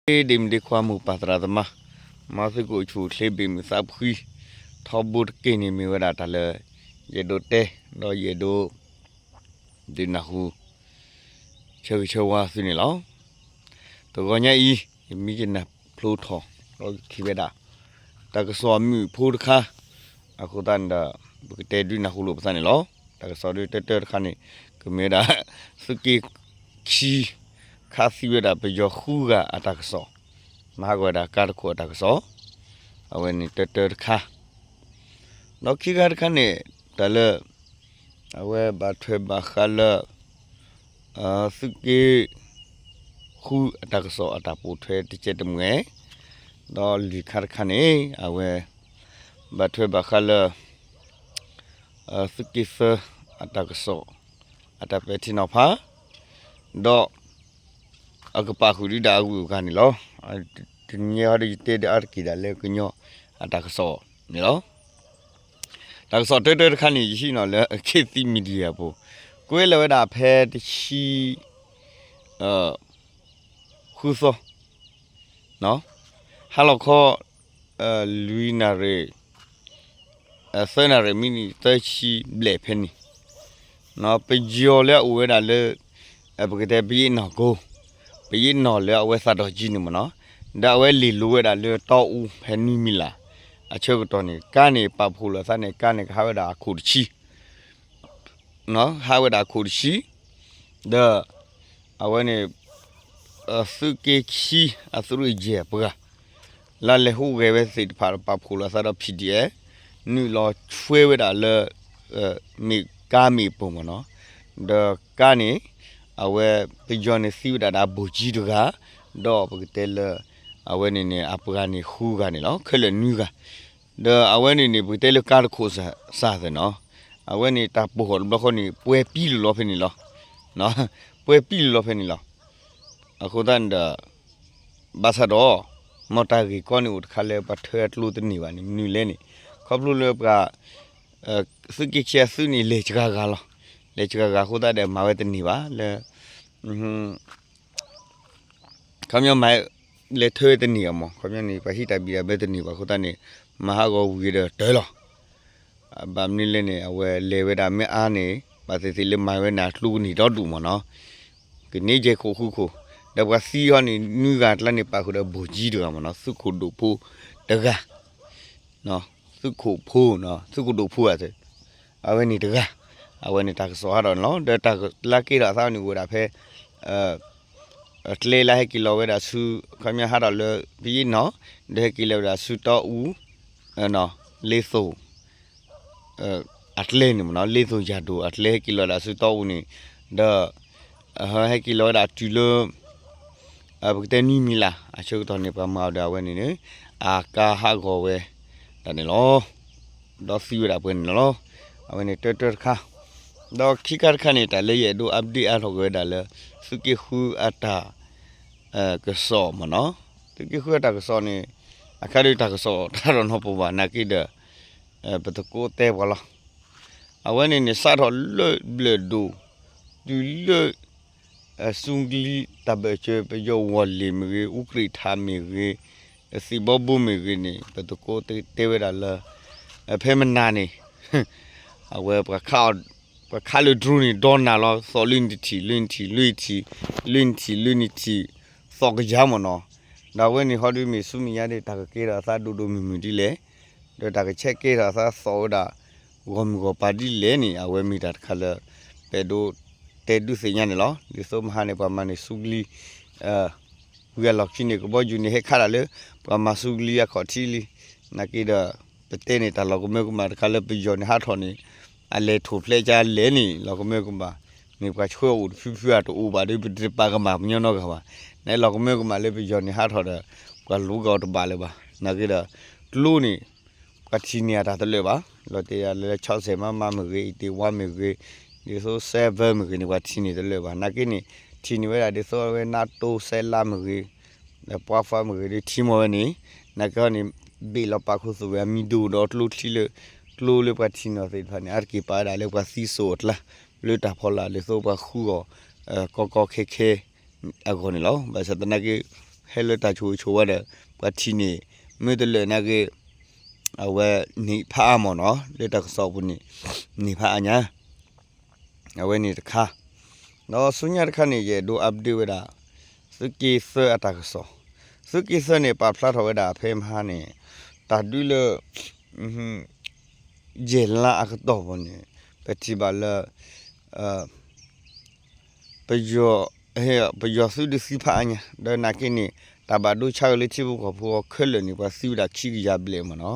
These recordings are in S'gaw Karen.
ဒ့မုၣ်ဒ့ခွါမိၢ်ပၢ်သရၣ်သမါ, မ်သုကအိၣ်ဆူၣ်အိၣ်ချ့ဘ့ၣ်မုၢ်သးဖှံ, ထီဘိတက့ၢ်န့ၣ်မ့ၢ်ဝဲဒၣ်တၢ်လၢ ယအဲၣ်ဒိးတဲ, ဒီးယအဲၣ်ဒိး ဒုးနၢ်ဟူ ဆၢဂ့ၤဆၢဝါသုန့ၣ်လီၤ. တဂီၤညါအံၤ ယမံကနၢ်ဖျိထီၣ် ဒီးထံၣ်ဝဲဒၣ် တၢ်ကစီၣ်မုၣ်ဖိတခါ, အဃိသတးန့ၣ်ဒီး ပကတဲဒုးနၢ်ဟူလိာ်ပသးန့ၣ်လီၤ. တၢ်ကစီၣ်ဒုးတၢတၢတခါန့ၣ် ကမ့ၢ်ဝဲဒၣ် သုးက့ခံ ခးသံဝဲဒၣ်ပယီၤဃုဂၤအတၢ်ကစီၣ်, မၤဟးဂီၤဝဲဒၣ်ကါတခိၣ်အတၢ်ကစီၣ်, အဝဲန့ၣ်တၢတၢတခါ ဒီးခံခါတခါန့ၣ် တၢ်လၢ အဝဲဘၣ်ထွဲဘၣ်ဃးလၢ သုးက့ဃုအတၢ်ကစီၣ်အတၢ်ပိာ်ထွဲတကဲတမှဲ, ဒီးလွံၢ်ခါတခါန့ၣ် အဝဲ ဘၣ်ထွဲဘၣ်ဃးလၢ သုးက့သၢအတၢ်ကစီၣ် အတၢ်ပဲာ်ထံနီၤဖး, ဒီး အကပာ်ဃုာ်ဒုးဒၣ်အဂုၤအဂၤန့ၣ်လီၤ. တနံၤအံၤဒီးယတဲဒၣ်အါတက့ၢ်ဒၣ်လၢကညီအတၢ်ကစီၣ်န့ၣ်လီၤ. တၢ်ကစီၣ်တၢတၢတခါန့ၣ် ယဟံးန့ၢ်လၢ ခေတ်သစ် Media အပူၤ, ကွဲးလီၤဝဲဒၣ်ဖဲတဆံ ဃုသီ ဟါလီၤခီ လွံၢ်နၣ်ရံၣ် သၢနၣ်ရံၣ်မံးနံးသၢဆံဘျဲၣ်ဖဲန့ၣ်, ပယီၤလၢအအိၣ်ဝဲဒၣ်လၢ ပကတဲပယီၤနီၢ်ကိ, ပယီၤနီၢ်လၢအဝဲသးဒီးကံန့ၣ်မ့ၢ်နီၤ, ဒီးအဝဲလ့ၢ်လိၤဝဲဒၣ်လၢတီအူဖဲနွံမံၤလၢ် အဆၢကတီၢ်န့ၣ် ကါန့ၣ်ပာ်ဖှိၣ်လိာ်သးန့ၣ် ကါန့ၣ်ကဟးဝဲဒၣ်အခိၣ်တဆံ ဟးဝဲဒၣ်အခိၣ်တဆံ, ဒီး အဝဲန့ၣ် သုးက့ခံအသုးရ့ၣ်ယဲၢ်ပှၤ လၢလဲၤဟူးဂဲၤဝဲသ့ၣ်တဖၣ်ပာ်ဖှိၣ်လိာ်သးဒီး PDF နုာ်လီၤဆွဲဝဲဒၣ်လၢ မ့ၢ်ကါမ့ၣ်ပိၢ်မ့ၢ်နီၤ, ဒီးကါန့ၣ် အဝဲပယီၤန့ၣ်သံဝဲဒၣ်ဒီးဘိၣ်ကၠံတဂၤ, ဒီးပကတဲလၢ အဝဲန့ၣ်န့ၣ် အပှၤန့ၣ်ဃုဂၤန့ၣ်လီၤ, ခဲလၢာ်နွံဂၤ, ဒီးအဝဲန့ၣ်န့ၣ် ပကတဲလၢကါတခိၣ်စၢ်သ့ၣ်နီၤ, အဝဲန့ၣ်တၢ်ပိၢ်ဃီၣ်တဘျီဃီန့ၣ် ပှဲၤပံလီၤလီၤဖဲန့ၣ်လီၤ, ပှဲၤပံလီၤလီၤဖဲန့ၣ်လီၤ. အဃိသတးန့ၣ်ဒီး ဘၣ်ဆၣ်ဒီး မ်တၢ်ဂ့ၢ်ကီန့ၣ်အိၣ်တခါလၢပှၤထၢအကျိတန့ၢ်ဘၣ်န့ၣ် မနုၤလဲၣ်န့ၣ်, ခီဖျိလၢပှၤ သုးက့ခံအသုးန့ၣ် လဲၤစှၤဂၤလီၤ, လဲၤစှၤဂၤအဃိသတးဒီး မၤဝဲတန့ၢ်ဘၣ်လၢ ခီပညီမၤ လဲၤထၢတန့ၢ်အမး, ခီပညီန့ၣ် ပှၤဟံးတၢ်ဘံၣ်တၢ်ဘၢတန့ၢ်ဘၣ်အဃိသတးန့ၣ် မၤဟးဂီၤဝံၤဒီးတၢ်လီၤ. ဘၣ်မနုၤလဲၣ်န့ၣ် အဝဲလဲၤဝဲဒၣ်မ့ၢ်အါန့ၣ် ဘၣ်သ့ၣ်သ့ၣ်လၢမၤဝဲန့ၣ်အကျိကန့ၢ်ဒီဒူၣ်မ့ၢ်နီၤ, ကန့ၢ်ယဲၢ်ခိၣ်ဃုခိၣ်, ဒီးပှၤသံအီၤန့ၣ် နွံဂၤတကျါန့ၣ် ပာ်ဃုာ်ဒီးဘိၣ်ကၠံတဂၤမ့ၢ်နီၤ, သုးခိၣ်ဒိၣ်ဖိတဂၤ သုးခိၣ်ဖိ, သုးခိၣ်ဒိၣ်ဖိဧါ, အဝဲန့ၣ်တဂၤ, အဝဲန့ၣ်တၢ်ကစီၣ်ဟးထီၣ်န့ၣ်လီၤ. ဒီးတၢ်လၢကဲထီၣ်အသးန့ၣ်အိၣ်ဝဲဒၣ်ဖဲ ကျဲလၢဟဲက့ၤလီၤဝဲဒၣ်ဆူ ခီပညီဟးထီၣ်လၢပယီၤနီၤ, ဒီးဟဲက့ၤလီၤဝဲဒၣ်ဆူတီအူ လ့သိၣ် အကျဲန့ၣ်မ့ၢ်နီၤ, လ့သိၣ်ယၤဒိၣ်အကျဲဟဲက့ၤလီၤဝဲဒၣ်ဆူတီအူန့ၣ်, ဒီး ဟဲက့ၤလီၤဝဲဒၣ်တုၤလၢ ပကတဲနွံမံၤလၢ် အဆၢကတီၢ်န့ၣ် ပှၤမၤအီၤဒီးအဝဲန့ၣ်န့ၣ် အကါဟးဂီၤဝဲဒၣ်န့ၣ်လီၤ. ဒီးသံဝဲဒၣ်ပှဲၤန့ၣ်လီၤ. အဝဲန့ၣ်တၢတၢတခါ, ဒီးခံခါတခါန့ၣ် တၢ်လၢယအဲၣ်ဒိး update အါထီၣ်က့ၤဝဲဒၣ်လၢ သုးက့ဃုအတၢ် ကစီၣ်မ့ၢ်နီၤ, သုးက့ဃုအတၢ်ကစီၣ်န့ၣ် အခါဒုးတၢ်ကစီၣ်တၢ်ဒီးနီၢ်ပူၤဘၣ် နာ်က့ဒီး ပသကိးတဲပှၤလီၤ. အဝဲန့ၣ်န့ၣ် စးထီၣ်လၢဘျၢၣ်ဒိၣ် တုၤလၢ စူၤကလံတၢ်ဘၢၣ်စၢၤ ပယီၤဝီၢ်လ့ၣ်မ့ၢ်ဂ့ၤ အူကြ့ၣ်ထးမ့ၢ်ဂ့ၤ သံၣ်ဘီဘိမ့ၢ်ဂ့ၤန့ၣ် ပသကိးတဲဝဲဒၣ်လၢ ဖဲမနၤန့ၣ် အဝဲ ပှၤခးလၢ drone န့ၣ် ဒီနၤလီၤ သီၣ်လွံၢ်နံၣ်တထံၣ် လွံၢ်နံၣ်တထံၣ် လွံၢ်နံၣ်တထံၣ် လွံၢ်နံၣ်တထံၣ် လွံၢ်နံၣ်တထံၣ် သီၣ်ကယၤမ့ၢ်နီၤ. ဒီးအဝဲန့ၣ်ဟီဒုးမ့ၢ်ဆူမဲာ်ညါဒ် တၢ်ကကဲထီၣ်အသးဒိၣ်ဒိၣ်မုၢ်မုၢ်ဒ်လဲၣ် ဒီးတၢ်ကဆဲးကဲထီၣ်အသးသီၣ်ဝဲဒၣ် ဂီၢ်မုၢ်ဂီၢ်ပၤဒ်လဲၣ်န့ၣ် အဝဲမ့ၢ်တၢ်တခါလၢ ပအဲၣ်ဒိးတဲဒုးသ့ၣ်ညါန့ၣ်လီၤ. ဒ်သိးမဟါန့ၣ် ပှၤမၤန့ၢ်စူၤကလံ ဝံၤအလီၢ်ခံန့ၣ် ကဘီယူၤန့ၣ် ဟဲခးတၢ်လၢ ပှၤမၤစူၤကလံအခီၣ်ထံးလံ. နာ်က့ဒီး ပတဲန့ၣ် တၢ်လီၤကမၢကမၣ်တခါလၢပယီၤန့ၣ်ဟးထီၣ်န့ၣ် အလဲၤထိၣ်ဖျဲးကလဲၣ်န့ၣ် လီၤကမၢကမၣ် မ့ၢ်ပှၤဆှၢအိၣ်တဖုဖုအတအိၣ်ဘၣ်ဒီး ပတပာ်ကမၣ်ပညီနီတဂၤဘၣ်. နလီၤကမၢကမၣ်လၢပယီၤန့ၣ်ဟးထီၣ်ဒီး ပှၤလူၤကီၢ်တဘၣ်လၢၤဘၣ်. နာ်က့ဒီး ကျိန့ၣ် ပှၤထံၣ်န့ၢ်အတၢ်တလၢာ်ဘၣ်. လီၤတဲာ်ယၤလၢ ခြောက်ဆယ် မမ မ့ၢ်ဂ့ၤ eighty-one မ့ၢ်ဂ့ၤ ဒ်သိး seven မ့ၢ်ဂ့ၤန့ၣ် ပှၤထံၣ်န့ၢ်တလၢာ်ဘၣ်. နာ်က့န့ၣ် ထံၣ်န့ၢ်ဝဲဒၣ်ဒ်သိးအဝဲ NATO စဲးလါမ့ၢ်ဂ့ၤ ဒီးပှၤဖးမ့ၢ်ဂ့ၤဒီး ထံၣ်မီၢ်ဝဲန့ၣ် နာ်က့န့ၣ် ဘ့ၣ်လီၤပာ်ခူသူၣ်ဝဲအမံၤဒိၣ်ဒီး ကျိချံလၢ ကျိလၢပှၤထံၣ်န့ၢ်အီၤသ့ၣ်တဖၣ်န့ၣ် အါတက့ၢ်ပာ်ဝဲဒၣ်လၢပှၤသံစိာ်အကျါ လၢတၢ်ဖီလာ် ဒ်သိးပှၤဃုအီၤ ကီကီခဲခဲအဂီၢ်န့ၣ်လီၤ. ဘၣ်ဆၣ်သနာ်က့ ဟဲလၢတၢ်ဆိၣ်ဂ့ၤဆိၣ်ဝါဒီး ပှၤထံၣ်န့ၣ် မ့ၢ်တလၢာ်နာ်က့ အဝဲန့ၣ်ဖးအါမးနီၤ လၢတၢ်ကစီၣ်အပူၤန့ၣ် န့ၢ်ဖးအါညါ အဝဲန့ၣ်တခါ, ဒီးဆူညါတခါန့ၣ် ယအဲၣ်ဒိး update ဝဲဒၣ် သုးက့သၢအတၢ်ကစီၣ်, သုးက့သၢန့ၣ် ပာ်ဖျါထီၣ်ဝဲဒၣ်ဖဲမဟါန့ၣ် တၢ်ဒုးလၢ ယဲၢ်လါအကတီၢ်ပူၤန့ၣ် ပထံၣ်ဘၣ်လၢ ပယီၤ ပယီၤသုးဒုးသံဖးအါညါ ဒီးနာ်က့န့ၣ် တၢ်ဘၣ်ဒိဆါက့ၤလၢထံဖိကီၢ်ဖိအီၤခဲလၢာ်န့ၣ် ပှၤသံဝဲဒၣ်ခံကယၤဘျဲၣ်မးနီၤ,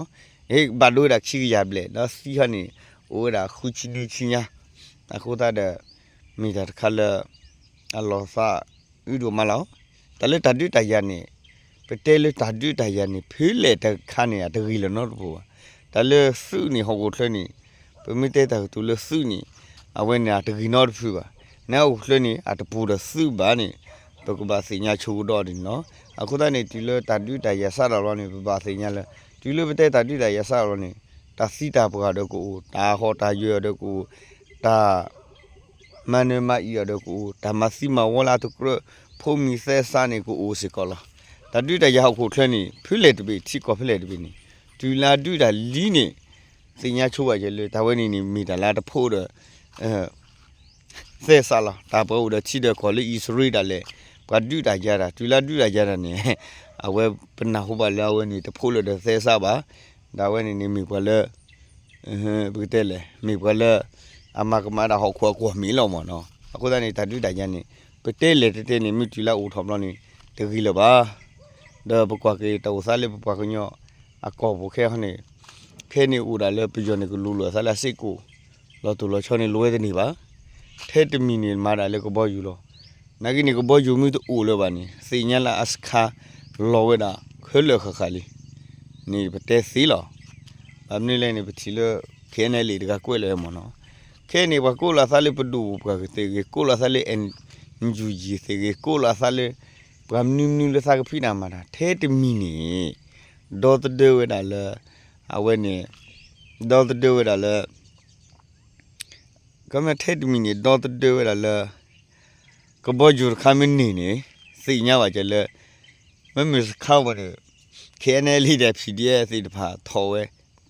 ဘၣ်ဒိဝဲဒၣ်ခံကယၤဘျဲၣ် ဒီးသံဟီန့ၣ် အိၣ်ဝဲဒၣ်ဃုဆံနွံဆံညါ, အဃိသတးဒီး မ့ၢ်တၢ်တခါလၢ အလီၤသးအုးဒိၣ်မးလီၤ. တၢ်လၢတၢ်ဒုးတၢ်ယၤန့ၣ် ပတဲလၢတၢ်ဒုးတၢ်ယၤန့ၣ် ဖဲလဲၣ်တခါန့ၣ် အတဂ့ၤလၢၤနီတပူၤဘၣ်. တၢ်လၢသုးန့ၣ် ဟီၣ်ခိၣ်ချၢန့ၣ် ပမ့ၢ်တဲတၢ်ကတိၤလၢသုးန့ၣ် အဝဲန့ၣ်အတဂ့ၤနီတဖုဘၣ်. နဟီၣ်ခိၣ်ချၢန့ၣ် အတပူၤဒီးသုးဘၣ်န့ၣ် ပကဘၣ်သ့ၣ်ညါဆိကဒီးဒ်န့ၣ်လီၤ. အဃိသတးန့ၣ် တုၤလၢတၢ်ဒုးတၢ်ယၤစးထီၣ်လီၤန့ၣ် ပဘၣ်သ့ၣ်ညါလၢ တုၤလၢပတဲတၢ်ဒုးတၢ်ယၤစးထီၣ်လီၤန့ၣ် တၢ်သံတၢ်ပှၢ်ဒီးကအိၣ်, တၢ်ဟီၣ်တၢ်ယၢၤဒီးကအိၣ်, တၢ် မၤနၢၤမၤအံၤအီၤဒီးကအိၣ်, တၢ်မၤသံမၤဝီလၢအတကြၢး ဖိမံၤသဲစးန့ၣ်ကအိၣ်စ့ၢ်ကီးလီၤ. တၢ်ဒုးတၢ်ယၤဟီၣ်ခိၣ်ချၢန့ၣ် ဖဲလဲၣ်တဘ့ၣ် ထံကီၢ်ဖဲလဲၣ်တဘ့ၣ်န့ၣ် တုၤလၢအဒုးတၢ်လံန့ၣ် သ့ၣ်ညါဆိဘၣ်က့ၤလၢ တၢ်ဝဲန့ၣ်န့ၣ် မ့ၢ်တၢ်လၢအတဖိးဒီး သဲစးလီၤ. တၢ်ပှၤအိၣ်ဒီးထံဒီးကီၢ်လၢအံၣ်စရ့လးဒၣ်လဲာ် ပှၤဒုးတၢ်ယၤတၢ် တုၤလၢအဒုးတၢ်ယၤတၢ်န့ၣ် အဝဲပနၢ်ဟူဘၣ်လၢအဝဲန့ၣ်တဖိးလၢၤဒီးသဲစးဘၣ်. တၢ်ဝဲန့ၣ်န့ၣ်မ့ၢ်ပှၤလၢ ပကတဲလဲၣ် မ့ၢ်ပှၤလၢ အမၤကမၣ်ဒၣ်ဟီၣ်ခိၣ်အကွီၢ်မ့ၢ်လီၤမးနီၤ. အဃိသတးန့ၣ် တၢ်ဒုးတၢ်ယၤန့ၣ် ပတဲလဲၣ်တတဲန့ၣ် မ့ၢ်တုၤလၢအအိၣ်ထီၣ်ဘျီန့ၣ် တဂ့ၤလၢၤဘၣ်. ဒီးပကွၢ်က့ၤတၢ်အိၣ်သးလၢပပှၤကညီအကီၢ်ပူၤခဲအံၤန့ၣ် ခဲအံၤန့ၣ်အိၣ်ဒၣ်လၢပယီၤန့ၣ် ကလူၤလိာ်အသးလၢအစ့ၢ်ကီး လီၤတိၢ်လီၤဆီန့ၣ် လိၤဝဲတန့ၢ်ဘၣ်. ထဲတမံၤန့ၣ်မၤဒၣ်လၢကဘီယူၤလီၤ. နာ်က့န့ၣ် ကဘီယူၤမ့ၢ်တအိၣ်လၢၤဘၣ်န့ၣ် သ့ၣ်ညါလၢအစခါလီၤဝဲဒၣ် ခဲလၢာ်ဃၣ်ဃၣ်လံန့ၣ် ပတဲသ့လီၤ. ဘၣ်မနုၤလဲၣ်န့ၣ် ပထံၣ်လၢ ခဲအံၤန့ၣ်လံတဂၤကွဲးလၢမးနီၤ. ခဲအံၤန့ၣ် ပှၤကိးလီၤသးလၢပဒိၣ်ပပှၢ်ကသ့ၣ်ဂ့ၤ, ကိးလီၤသးလၢ NUG သ့ၣ်ဂ့ၤ, ကိးလီၤသးလၢ ပှၤမနုၤမနုၤလၢသးကဖံးတၢ်မၤတၢ် ထဲတမံၤန့ၣ် ဒီသဒၢဝဲဒၣ်လၢ အဝဲန့ၣ် ဒီသဒၢဝဲဒၣ်လၢ ခီပညီထဲတမံၤန့ၣ် ဒီသဒၢဝဲဒၣ်လၢ ကဘီယူၤတခါမ့ၢ်န့ၢ်န့ၣ် သ့ၣ်ညါဘၣ်က့ၤလၢ မ့မ့ၢ်စခါဝဲန့ၣ် ခဲအံၤန့ၣ်လံဒီး PDF သ့ၣ်တဖၣ်ထီၣ်ဝဲ,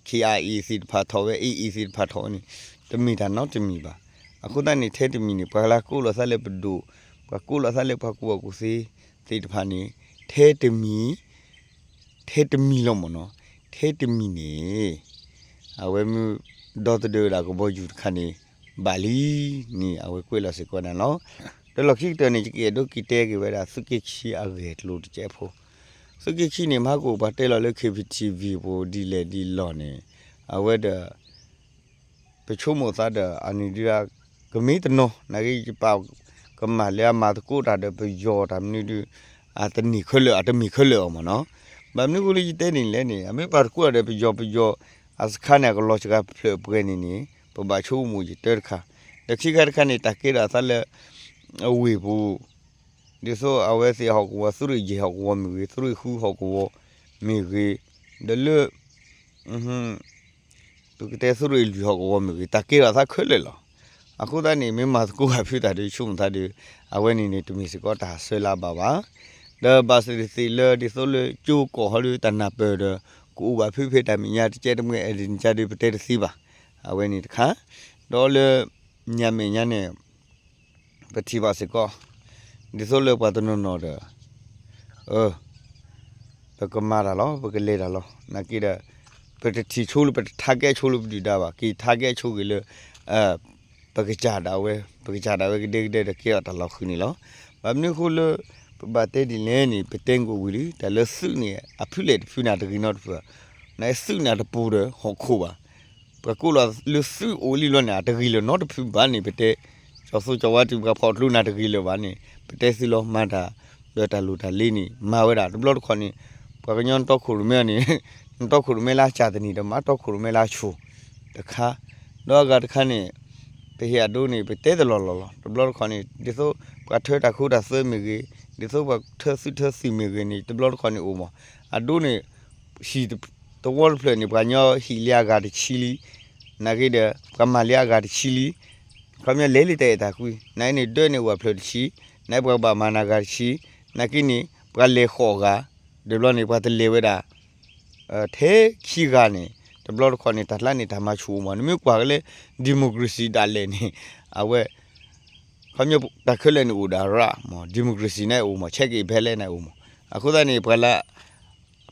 KIA သ့ၣ်တဖၣ်ထီၣ်ဝဲ, AA သ့ၣ်တဖၣ်ထီၣ်ဝဲန့ၣ် တမ့ၢ်တၢ်နီတမံၤဘၣ်. အဃိသတးန့ၣ် ထဲတမံၤန့ၣ် ပှၤလၢကိးလီၤသးလၢပဒိၣ်, ပှၤကိးလီၤသးလၢပှၤကူၣ်ဘၣ်ကူၣ်သ့သ့ၣ်တဖၣ်န့ၣ် ထဲတမံၤ ထဲတမံၤလီၤမးနီၤ, ထဲတမံၤန့ၣ် အဝဲမ့ၢ်ဒီသဒၢဝဲဒၣ်ကဘီယူၤတခါန့ၣ် ဘၣ်လံန့ၣ် အဝဲကွဲးလီၤစ့ၢ်ကီးန့ၣ်လီၤ. ဒီးလီၢ်ခံကတၢၢ်န့ၣ် ယကအဲၣ်ဒိးက့ၤတဲက့ၤဝဲဒၣ် သုးက့ခံအဂ့ၢ်အကျိၤတကဲးဖိ, သုးက့ခံန့ၣ် မဟါကအိၣ်ပှၤတဲလီၤလၢ KBTV ပူၤဒ်လဲၣ်ဒ်လဲၣ်န့ၣ် အဝဲဒီး ပဆိကမိၣ်သးဒီး အန့ၣ်ဒုး ကမ့ၢ်တနီၤ နာ်က့ယပာ်ကမၣ်လၢအမၤသကိးတၢ်ဒီးပယီၤတၢ်မနုၤဒုး အတန့ၢ်ခဲလၢာ် အတမ့ၢ်ခဲလၢာ်အီၤမးနီၤ. ဘၣ်မနုၤအဃိလၢယတဲန့ၣ်လဲၣ်န့ၣ် အမ့ၢ်ပာ်သကိးတၢ်ဒီးပယီၤ ပယီၤအစခါန့ၣ် အကလီၤစှၤဖျၢၣ်ပှဲၤန့ၣ်န့ၣ် ပဘၣ်ဆိကမိၣ်ယတၢတခါ, ဒီးခံခါတခါန့ၣ် တၢ်ကဲထီၣ်အသးလၢ အဝ့ၢ်ပူၤ ဒ်သိးအဝဲသ့ၣ်ဟီၣ်ကဝီၤ သုးရ့ၣ်ယဲၢ်ဟီၣ်ကဝီၤမ့ၢ်ဂ့ၤ, သုးရ့ၣ်ဃုဟီၣ်ကဝီၤမ့ၢ်ဂ့ၤ, ဒီးလၢ ပကတဲသုးရ့ၣ်လွံၢ်ဟီၣ်ကဝီၤမ့ၢ်ဂ့ၤ တၢ်ကဲထီၣ်အသးခဲလၢာ်လီၤ. အဃိသတးန့ၣ် မ့ၢ်မၤသကိးဂၤဖုတၢ်ဒီး ဆိကမိၣ်သးဒီး အဝဲန့ၣ်န့ၣ် တမ့ၢ်စ့ၢ်ကီးတၢ်ဆၢလၢအဘၣ်ဘၣ်. ဒီးဘၣ်သ့ၣ်သ့ၣ်လၢဒ်သိးလၢကၠိကီၢ်ဟီဒီးတၢ်နၢ်ပၢၢ်ဒီး ကအိၣ်ဘၣ်ဖုဖဲတၢ်မဲာ်ညါတကဲတမှဲာ်အဲၣ်ဒိးန့ၣ်ကဒီး ပတဲတသ့ဘၣ်. အဝဲန့ၣ်တခါ ဒီးလၢညါမဲာ်ညါန့ၣ် ပထံၣ်ဘၣ်စ့ၢ်ကီး ဒ်သိးလၢပှၤတနီၤနီၤဒီး ပကမၤတၢ်လီၤ ပကလဲၤတၢ်လီၤ နာ်က့ဒီး ပတထံၣ်ဆိလၢ ပတထါကဲဆိလၢပဒုၣ်ဒါဘၣ် က့ၤထါကဲဆိက့ၤလၢ ပကစၢ်ဒၣ်ဝဲ ပကစၢ်ဒၣ်ဝဲကဒဲကဒဲဒီးကဲထီၣ်တၢ်လီၤဃုာ်န့ၣ်လီၤ. ဘၣ်မနုၤအဃိလၢ ပဘၣ်တဲဒ်လဲၣ်န့ၣ် ပတဲကအိၣ်ဝံၤလံ တၢ်လၢသုးန့ၣ် အဖုလဲၣ်တဖုန့ၣ် တဂ့ၤနီတဖုဘၣ်. နသုးန့ၣ်တပူၤဒီးဟီၣ်ခိၣ်ဘၣ် ပှၤကိးလီၤလၢသုးအိၣ်လံလီၤန့ၣ် အတဂ့ၤလၢၤနီတဖုဘၣ်န့ၣ် ပတဲ ကၠီၤသူကၠီၤဝါတုၤပှၤဖီၣ်ကျိန့ၣ်တဂ့ၤလၢၤဘၣ်န့ၣ် ပတဲသုလီၤမၤတၢ် ဒီးတၢ်လိၣ်တၢ်လ့န့ၣ် မၤဝဲဒၣ်တဘျီတခီၣ်န့ၣ် ပှၤကညီနတီခိၣ်ရိၣ်မဲန့ၣ် နတီခိၣ်ရိၣ်မဲလၢအကၢ်တနံၤဒီးမၤတီခိၣ်ရိၣ်မဲလၢအဆိၣ်တခါ ဒီးအဂၤတခါန့ၣ် ပဟ့ၣ်အဒိန့ၣ် ပတဲတလီၢ်လီၢ်လီၤ. တဘျီတခီၣ်န့ၣ် ဒ်သိးပှၤထၢတၢ်ခိတၢ်သွဲမ့ၢ်ဂ့ၤ ဒ်သိးပှၤထၢသုးထၢသံၣ်မ့ၢ်ဂ့ၤန့ၣ် တဘျီတခီၣ်န့ၣ်အိၣ်မး အဒိန့ၣ် ဟံၣ်တဝီတဖျၢၣ်န့ၣ် ပှၤကညီဟံၣ်လံအဂၤတဆံလံ, နာ်က့ဒီး ပှၤမၤလံအဂၤတဆံလံ, ခီပညီလဲၤလံတၢ်အဲၣ်တၢ်ကွံ, နာ်က့န့ၣ် ဒၢန့ၢ်ဝဲဖျၢၣ်တဆံ, နာ်က့ပှၤကဘၣ်မၤနၤဂၤတဆံ, နာ်က့န့ၣ် ပှၤလဲၤဃိးဂၤ, တဘျီန့ၣ် ပှၤတလဲၤဝဲဒၣ် ထဲခံဂၤန့ၣ်, တဘျီတခီၣ်န့ၣ် တၢ်ကျါန့ၣ် တၢ်မၤဆူၣ်အိၣ်မး, နမ့ၢ်ကွၢ်က့ၤလၢ democracy ဒၣ်လဲာ်န့ၣ်, အဝဲ ခီပညီ တၢ်ခဲလၢာ်န့ၣ်အိၣ်ဒၣ်ရၣ်မး, democracy န့ၣ်အိၣ်မး, check and balance န့ၣ်အိၣ်မး, အဃိသတးန့ၣ် ပှၤလၢ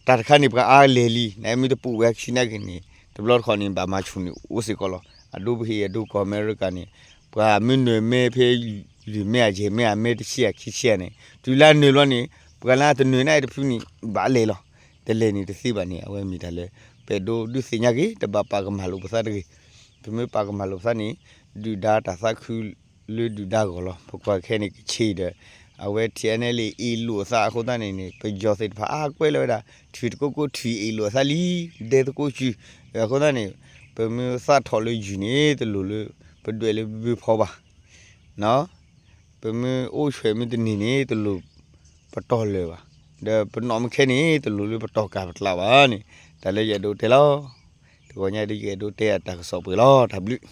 တၢ်တခါန့ၣ် ပှၤအါလဲၢ်လံ, နမ့ၢ်တပူၤဝဲခံနာ်က့ၤန့ၣ် တဘျီတခီၣ်န့ၣ် ဘၣ်မၤဆူၣ်န့ၣ်အိၣ်စ့ၢ်ကီးလီၤ. အဒိပဟ့ၣ်အဒိကီၢ်အမဲရကၤန့ၣ် ပှၤမ့ၢ်နၢၤမဲဖဲ လွံၢ်မဲအယဲၢ်မဲအမဲတဆံယဲၢ်ခံဆံယဲၢ်န့ၣ် တုၤလၢနၢၤဘျီန့ၣ် ပှၤလၢတနၢၤန့ၣ်တဖုန့ၣ် ဘၣ်လဲၤလီၤ. တလဲၤန့ၣ်တသ့ဘၣ်န့ၣ် အဝဲမ့ၢ်တၢ်လၢ ပအဲၣ်ဒိးဒုးသ့ၣ်ညါက့ၤ, တဘၣ်ပာ်ကမၣ်လိာ်ပသးတဂ့ၤ. ပမ့ၢ်ပာ်ကမၣ်လိာ်ပသးန့ၣ် ဒုၣ်ဒါတၢ်သးခုလၢဒုၣ်ဒါအဂီၢ်လီၤ. ပကွၢ်ခဲန့ၣ်ကဆ့ဒီး အဝဲ ထံၣ်အဲၣ်နဲလ့ၣ် အ့ၣ်လိာ်အသးအဃိသတးန့ၣ်န့ၣ် ပယီၤသ့ၣ်တဖၣ်အါကွဲလီၤဝဲဒၣ် ထွံၣ်တကိကိ ထွံၣ်အ့ၣ်လိာ်အသးလံ, ဒဲသကိစု, အဃိသတးန့ၣ် ပမ့ၢ်သးထီၣ်လၢယုၢ်န့ၣ် တလိၣ်လၢ ပဒွဲၣ်လၢဘုဖီဘၣ် ပမ့ၢ်အိၣ်ဆွဲးမ့ၢ်တန့ၢ်န့ၣ် တလိၣ်ပတီၢ်လၢာ်ဘၣ်, ဒီးပနီၢ်မ့ၢ်ခဲန့ၣ် တလိၣ်လၢပတီၢ်ကၢ်ပကျးဘၣ်န့ၣ် တၢ်လၢယအဲၣ်ဒိးတဲလီၤ. တဂီၤညါဒီးယအဲၣ်ဒိးတဲအတၢ်ကစီၣ်ပှဲၤလီၤ တၢ်ဘျုး